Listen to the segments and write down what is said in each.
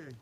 Mai ai.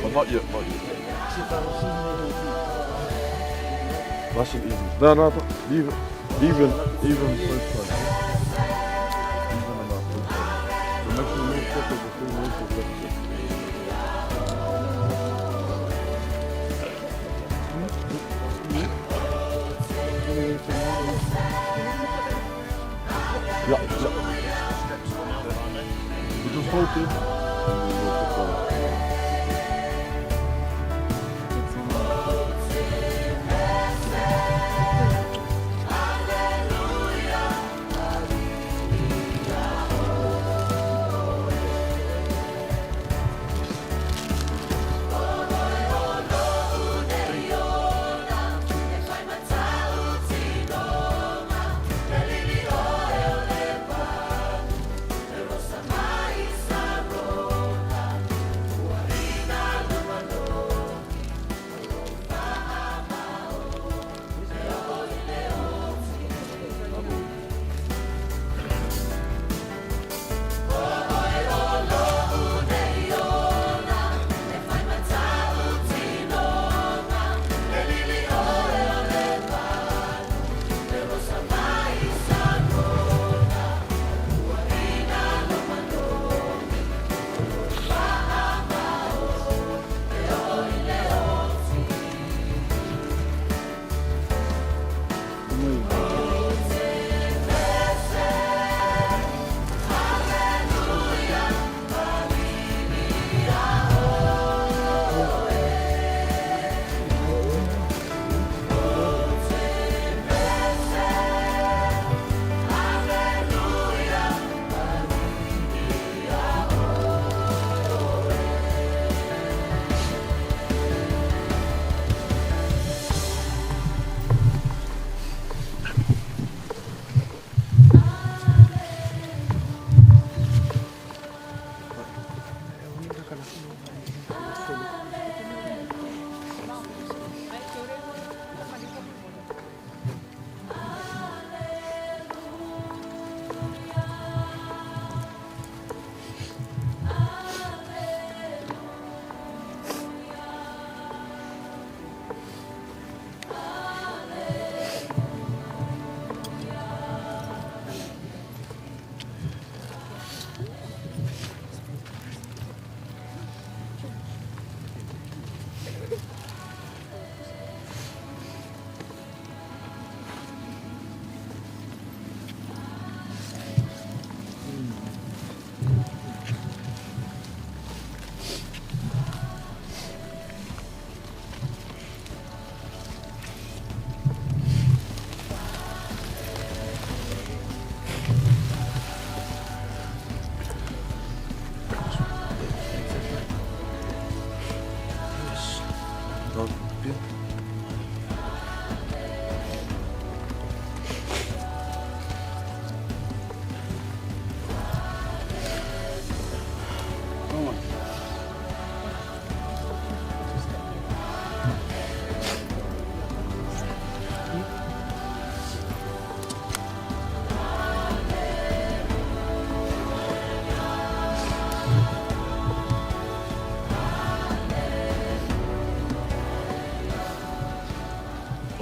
But not yet, not yet. Nice and easy. No, no, even, even, even both sides. Even enough both sides. So make sure you step of the three left. Ja, ja. We just hold it. And then we'll put the.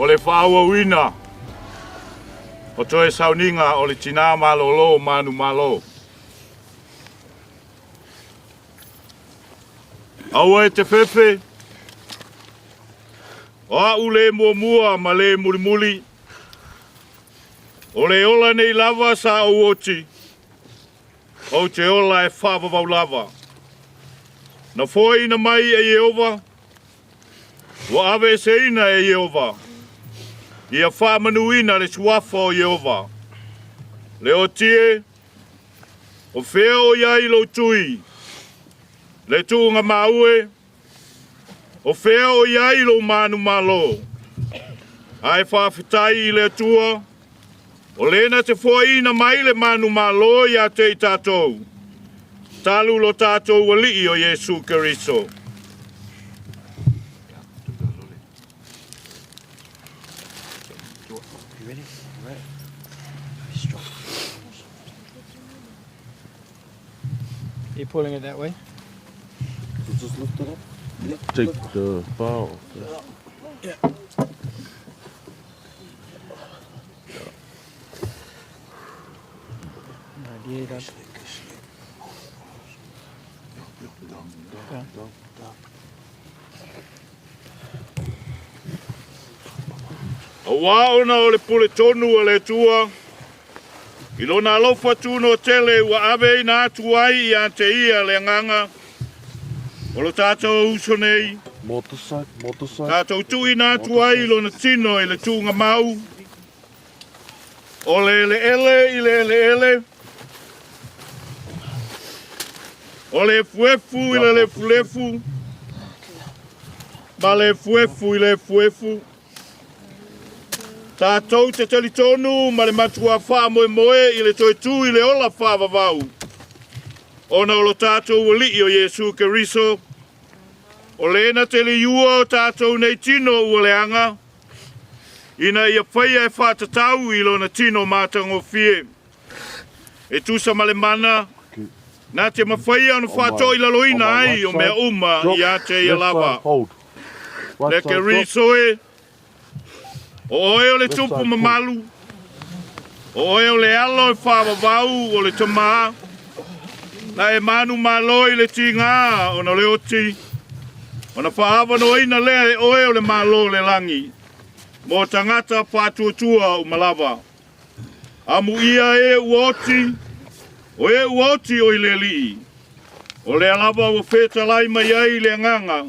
O le faaauauina o toe sauniga o le tinā malolo manumalo. Aua e te fefe, o a'u le muamua ma le mulimuli, o le ola nei lava sa ou oti, ou te ola e faavavau lava. Na foaiina mai e Ieova, Ua aveeseina e Ieova, ia faamanuina le suafa o Ieova. Le oti e, o fea o i ai lou tui? Le tuugamau e, o fea o i ai lou manumalo? Ae faafetai i le Atua, o le na te foaiina mai le manumalo ia te i tatou, talu lo tatou Alii o Iesu Keriso. You ready? All right. Be strong. You're pulling it that way? So just lift it up. Take the bar off. Yeah. No idea, Dad. Down, down, down. Auā ona o le pule tonu a le Atua, i lona alofa tunoa tele ua aveina atu ai ia te ia le agaga o lo tatou uso nei, More this side, more this side. tatou tuuina atu ai lona tino i le tuugamau, o le eleele i le eleele, o le efuefu i le lefulefu, ma le efuefu i le efuefu. Tatou te talitonu ma le matua faamoemoe i le toe tū i le ola faavavau, ona o lo tatou Alii o Iesu Keriso, o le na te liua o tatou nei tino ua leaga, ina ia faia e faatatau i lona tino matagofie. E tusa ma le mana, na te mafaia ona faatoilaloina ai o mea uma ia te ia lava. Le Keriso e, o oe o le tupu mamalu, o oe o le alo e faavavau o le tamā, na e manumalo i le tigā ona o le oti, ona faaavanoaina lea e oe o le Malo o le lagi, mo tagata faatuatua uma lava. Amuia e ua oti, o e ua oti o i le Alii. O lea lava ua fetalai mai ai le Agaga,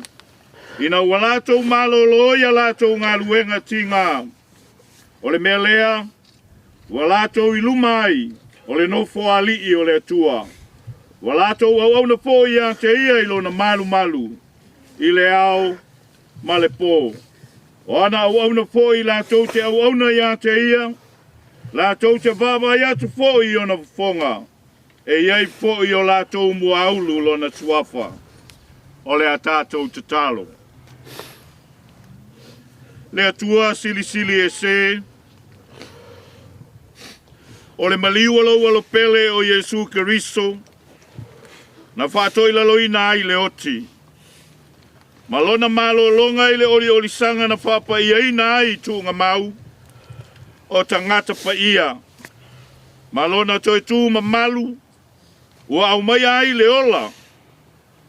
ina ua latou malolo i a latou galuega tigā. O le mea lea, ua latou i luma ai o le nofoalii o le Atua. Ua latou auauna foi ia te ia i lona malumalu, i le ao ma le pō. O ana auauna foi latou te auauna ia te ia, latou te vaavaai atu foi i ona fofoga, e i ai foi o latou muaulu lona suafa. O le a tatou tatalo. Le Atua silisili ese, o le maliu o lou alo pele o Iesu Keriso, na faatoilaloina ai le oti, ma lona malologa i le oliolisaga na faapaiaina ai tuugamau o tagata paia, ma lona toe tu mamalu ua aumaia ai le ola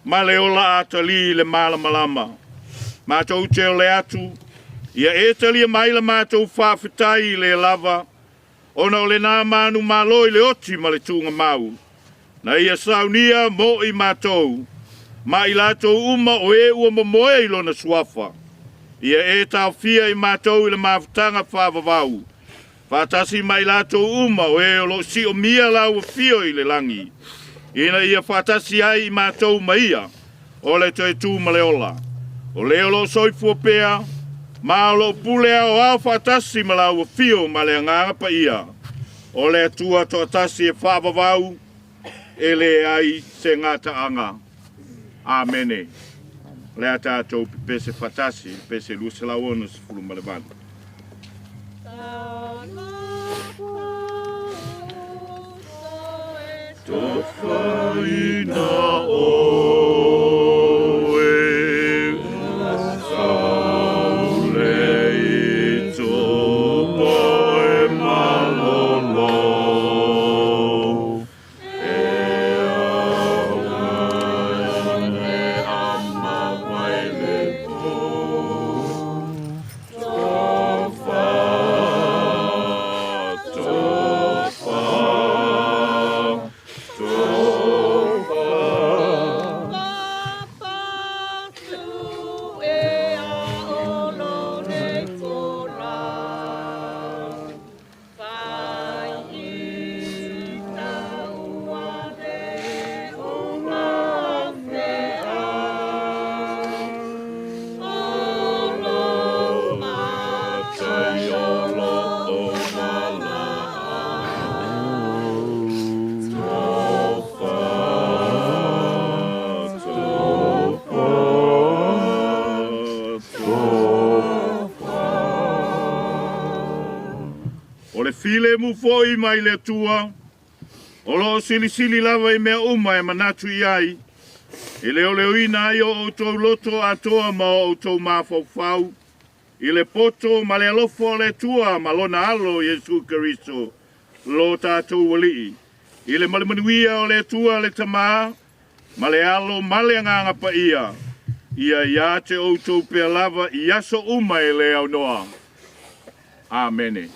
ma le ola atalī i le malamalama. Matou te ole atu, ia e talia mai la matou faafetai i le lava, ona o lena manumalo i le oti ma le tuugamau, na ia saunia mo i matou, ma i latou uma o e ua momoe i lona suafa. Ia e taofia i matou i le mafutaga faavavau, faatasi ma i latou uma o e o lo o siomia laua fio i le lagi, ina ia faatasi ai i matou ma ia, o le toe tu ma le ola. O le o lo o soifua pea, ma o lo o pule aoao faatasi ma laua fio ma le Agaga Paia, o le Atua toatasi e faavavau, e leai se gataaga. Amene. O le a tatou pepese faatasi, pepese 268. Tofaina oe, Saule i O le filemu fo'i mai le Atua, o loo silisili lava i mea uma e manatu i ai, e leoleoina ai o outou loto atoa ma o outou mafaufau, i le poto ma le alofa o le Atua ma lona alo Iesu Keriso, lo tatou Alii. I le malemanuia o le Atua le Tamā, ma le Alo ma le Agaga Paia, ia ia te outou pea lava i aso uma e le aunoa. Amene.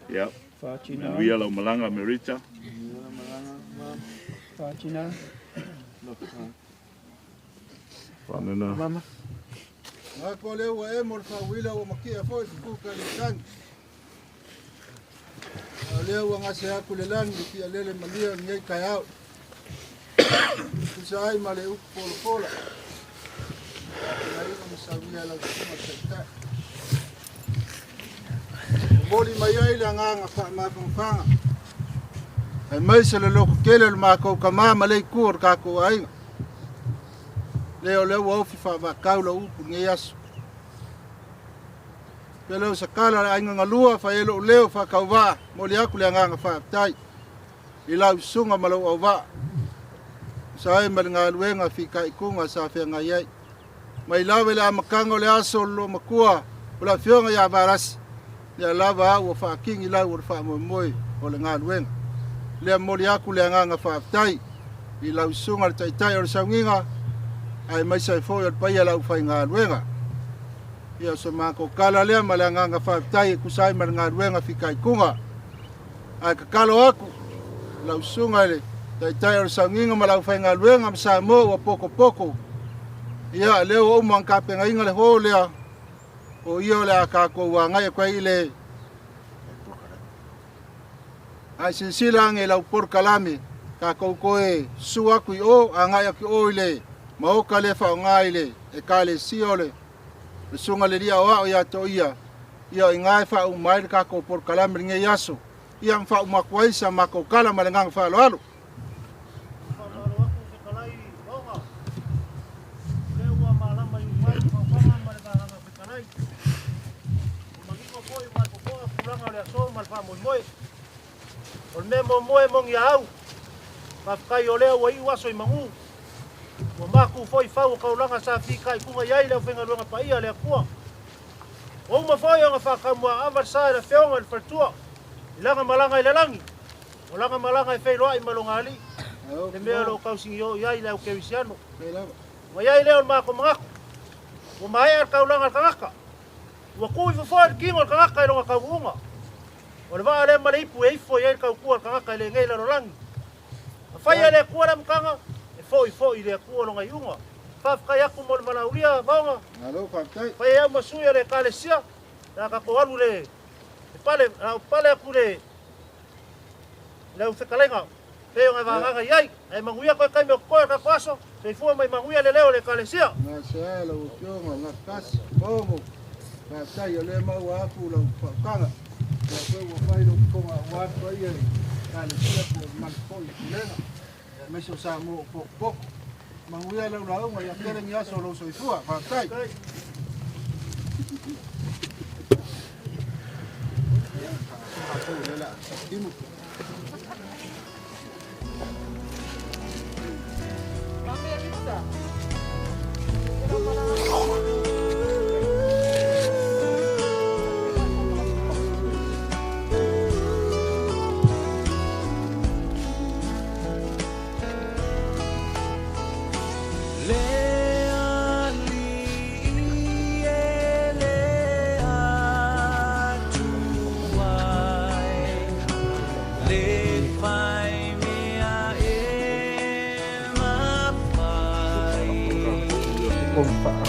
Ia, Fatina. manuia lau malaga Merita. Fatina. Fanena. Mama. Ako lea ua e mo le faauila ua makia foi fukuka le tagi. A o lea ua gase aku le lagi le fialele malia o lenei taeao. Tusa ai ma le upu polapola. Tapenaina ma saunia e lau susuga le Taitai. Momoli mai ai le agaga faamafanafanga aemaise le lototele o le matou tamā ma le itu o le tatou aiga. Lea o lea ua ofi faavakau lau upu i lenei aso. Pe le o se tala a le aiga galua fai ai lou leo faatauvaa, momoli atu le agaga faafetai i lau susuga ma lou auvaa, tusa ai ma le galuega fitaituga sa feagai ai. Mai lava i le amataga o le aso o le loomatua o le Afioga ia Valasi, lea lava au ua faatini lau o le faamoemoe o le galuega. Lea momoli atu le agaga faafetai i lau susuga le Taitai o le Sauniga, aemaise ai foi o le paia o le aufaigaluega. Ia o se matou tala lea ma le agaga faafetai e tusa ai ma le galuega fitaituga. Ae tatalo atu lau susuga i le Taitai o le Sauniga ma le aufaigaluega ma Samoa ua potopoto, ia lea ua uma ona tapenaina le hall lea, o ia o le a tatou agai atu ai i le Ae silasila ane i lau polokalame, tatou toe susu atu i o, agai atu i o i le maota lea e faaaoga i le Ekalesia o le Susuga i le Alii Aoao ia Toia, ia o i ina e faauma ai le tatou polokalame i lenei aso, ia ma faauma atu ai sa matou tala ma le agaga faaaloalo. Faamalo atu fetalai Vaoga, o lea ua malama i uta i Faofaga ma le Vagaga Fetalai. Ua manino foi ma le popoa tulaga o le aso ma le faamoemoe. O le mea muamua e moni a au, faafetai o lea ua iu aso i manu. Ua maku foi fau o taulaga sa fitaituga i ai le aufaigaluega paia a le Atua. Ua uma foi ona faataumuaava le sa i le Afioga i le Faletua i lana malaga i le lagi. O lana malaga e feiloai ma lona Alii, le mea o lo o tausigioo i ai le au kerisiano. Ona i ai lea o le matou manatu, ua maea le taulaga a le tagata, ua tu ifo foi le tino o le tagata i lona taunuuga. O le vaa lea ma le ipu e ifo i ai le tautua a le tagata i lenei lalolagi. A fai e le Atua le amataga, e foi foi i le Atua lona iuga. Faafetai atu mo le valaaulia, Vaoga. Fai ai au ma sui o le Ekalesia, pe a tatou alu i le pale, o le a ou pale atu i le le au fetalaiga pei ona e vagaga i ai. Ae manuia toe taimi o totoe o le tatou aso. Soifua ma ia manuia le leo o le Ekalesia. Gasea lau Afioga Gatasi Momo, faafetai o lea maua atu lau faautaga, lea foi ua fai lou fofoga aua le paia i Ekalesia po o le mamalu foi i Pulega aemaise o Samoa o potopoto. Manuia lau lauga, ia tele ni aso o lou soifua. Faafetai. Le Ia.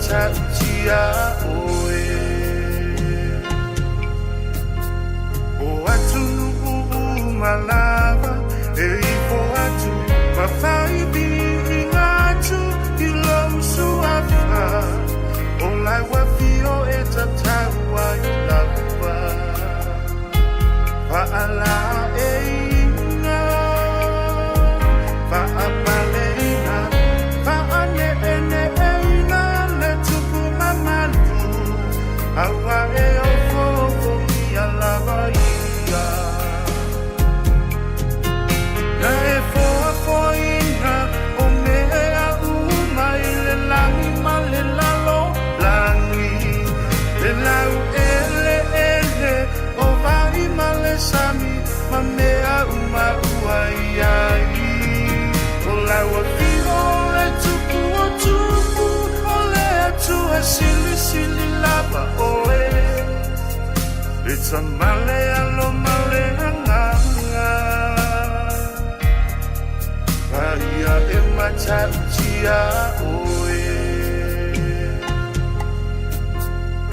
matautia oe. O atunuu uma lava e ifo atu ma faiviiga atu i lou suafa, o lau afio e tatau ai lava. Faalaeiga, faapaleina, faaneeneeina le tupu mamalu, aua e ofoofogia lava ia. Na e foafoaina o mea uma i le lagi ma le lalolagi, le laueleele o vai ma le sami ma mea uma ua i ai. O lau afio le tupu o tupu, o le Atua silisili lava oe. Le Tama le Alo ma le Agaga. Paia e matautia oe.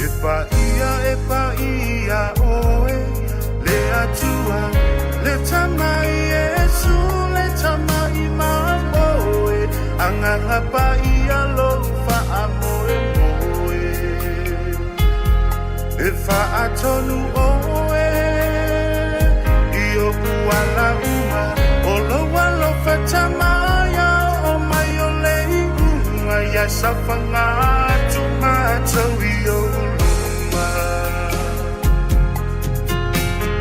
E paia e paia oe, le Atua, le Tama Iesu, le Tama i mamoe, Agaga Paia lou faamoemoe. E faatonu oe i oʻu ala uma, o lou alofa tamaia o mai o le iuga ia saofaga atu matou i ou luma.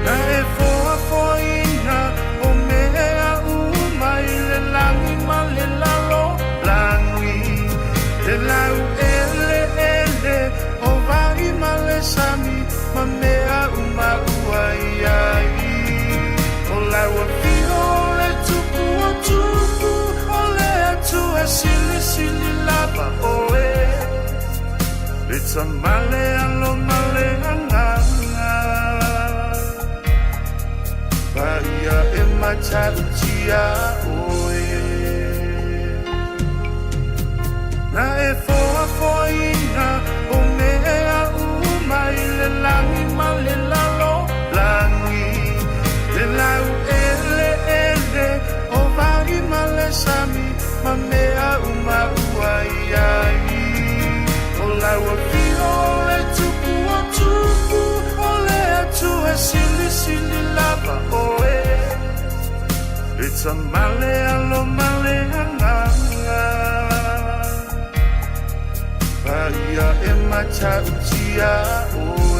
Na e foafoaina o mea uma i le lagi ma le lalolagi, le laueleele o vai ma le sami ma mea uma ua i ai. O lau afio le tupu o tupu, o le Atua silisili lava oe. Le Tama le Alo ma le Agaga. Paia e matautia oe. Na e foafoaina o mea uma i le lagi ma le lalolagi, le laueleele o vai ma le sami ma mea uma ua i ai. O lau afio le tupu o tupu, o le Atua silisili lava oe. Le Tama le Alo ma le Agaga. Paia e matautia oe.